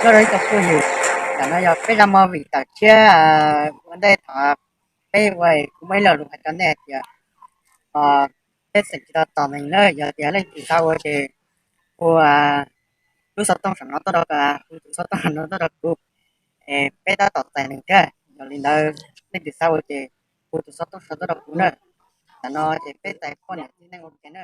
Nyob zoo ib tsoom phooj ywg, ntawm no yog peb zaj movie tawm tshiab ua ntej thaum peb ua, kuv muaj ib lo lus hais rau nej hais tias peb xeem tsis tau tos neeg na, yog tias leej twg xav ua ces hu lub xov tooj saum no tuaj rau, hu tus xov tooj saum no tuaj rau kuv, peb tab tom txais neeg thiab. Yog li ntawd leej twg xav ua ces hu tus xov tooj saum no tuaj rau kuv na. Ntawm no ces peb txais poj niam txiv neej ua ke na.